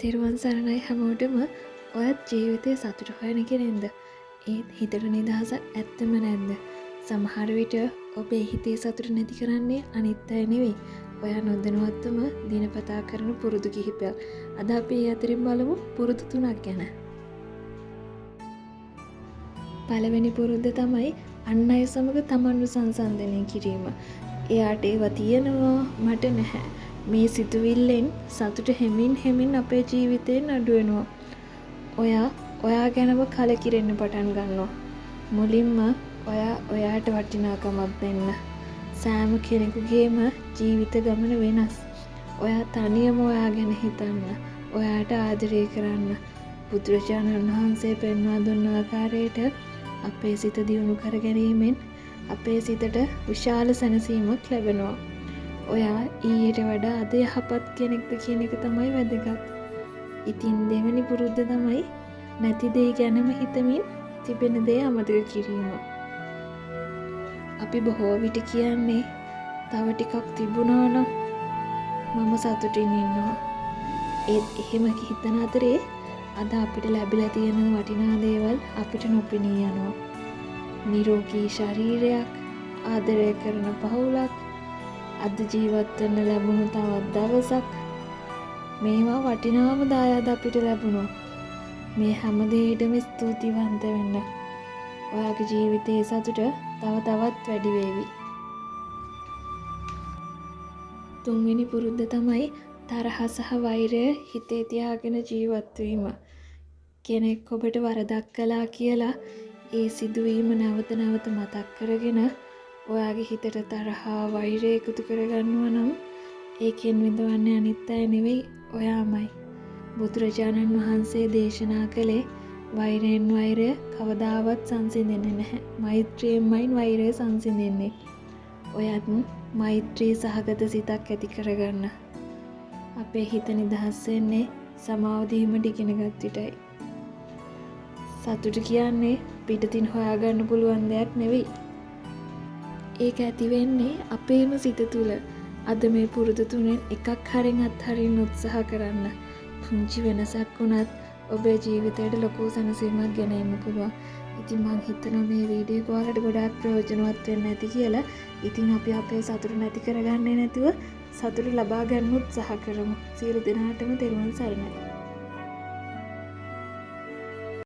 තෙරුවන් සරණයි හැමෝටම. ඔයත් ජීවිතේ සතුට හොයන කෙනෙක්ද? ඒත් හිතට නිදහසක් ඇත්තම නැද්ද? සමහර විට ඔබේ හිතේ සතුට නැති කරන්නේ අනිත් අය නෙවෙයි. ඔයා නොදැනුවත්වම දිනපතා කරන පුරුදු කිහිපයක්. අද අපි ඒ අතරින් බලමු පුරුදු තුනක් ගැන. පළවෙනි පුරුද්ද තමයි අන් අය සමග තමන්ව සංසන්දනය කිරීම. එයාට ඒවා තියෙනවා, මට නැහැ. මේ සිතුවිල්ලෙන් සතුට හෙමින් හෙමින් අපේ ජීවිතයෙන් අඩු වෙනවා. ඔයා ඔයා ගැනම කලකිරෙන්න පටන් ගන්නවා. මුලින්ම ඔයා ඔයාට වටිනාකමක් දෙන්න. සෑම කෙනෙකුගේම ජීවිත ගමන වෙනස්. ඔයා තනියම ඔයා ගැන හිතන්න. ඔයාට ආදරය කරන්න. බුදුරජාණන් වහන්සේ පෙන්වා දුන්න ආකාරයට අපේ සිත දියුණු කර ගැනීමෙන් අපේ සිතට විශාල සැනසීමක් ලැබෙනවා. ඔයා ඊයට වඩා අද යහපත් කෙනෙක්ද කියන එක තමයි වැදගත්. ඉතින් දෙවෙනි පුරුද්ද තමයි නැති දේ ගැනම හිතමින් තිබෙන දේ අමතක කිරීම. අපි බොහෝ විට කියන්නේ තව ටිකක් තිබුණා නම් මම සතුටින් ඉන්නවා. ඒත් එහෙම හිතන අතරේ අද අපිට ලැබිලා තියෙන වටිනා දේවල් අපිට නොපෙනී යනවා. නිරෝගී ශරීරයක්, ආදරය කරන පවුලක්, අද ජීවත් වෙන්න ලැබුණු තවත් දවසක්, මේවා වටිනාම දායාද අපිට ලැබුණා. මේ හැම දෙයකටම ස්තුතිවන්ත වෙන්න. ඔයාගේ ජීවිතයේ සතුට තව තවත් වැඩි වේවි. තුන්වෙනි පුරුද්ද තමයි තරහ සහ වෛරය හිතේ තියාගෙන ජීවත් වීම. කෙනෙක් ඔබට වරදක් කළා කියලා ඒ සිදුවීම නැවත නැවත මතක් කරගෙන ඔයාගේ හිතට තරහා වෛරය එකතු කරගන්නවා නම් ඒකෙන් විඳවන්නේ අනිත් අය නෙවෙයි, ඔයාමයි. බුදුරජාණන් වහන්සේ දේශනා කළේ වෛරයෙන් වෛරය කවදාවත් සංසිඳෙන්නේ නැහැ. මෛත්‍රියෙන්මයි වෛරය සංසිඳෙන්නේ. ඔයත් මෛත්‍රී සහගත සිතක් ඇති කරගන්න. අපේ හිත නිදහස් වෙන්නේ සමාව දීමට ඉගෙන ගත් විටයි. සතුට කියන්නේ පිටතින් හොයාගන්න පුළුවන් දෙයක් නෙවෙයි. ඒක ඇති වෙන්නේ අපේම සිත තුළ. අද මේ පුරුදු තුනෙන් එකක් හරින් අත්හරින්න උත්සාහ කරන්න. පුංචි වෙනසක් වුණත් ඔබේ ජීවිතයට ලොකු සැනසීමක් ගෙන එන්න පුළුවන්. ඉතින් මං හිතනවා මේ වීඩියෝ එක ඔයාලට ගොඩාක් ප්‍රයෝජනවත් වෙන්න ඇති කියලා. ඉතින් අපි අපේ සතුට නැති කරගන්නේ නැතුව සතුට ලබා ගන්න උත්සාහ කරමු. සියලු දෙනාටම තෙරුවන් සරණයි.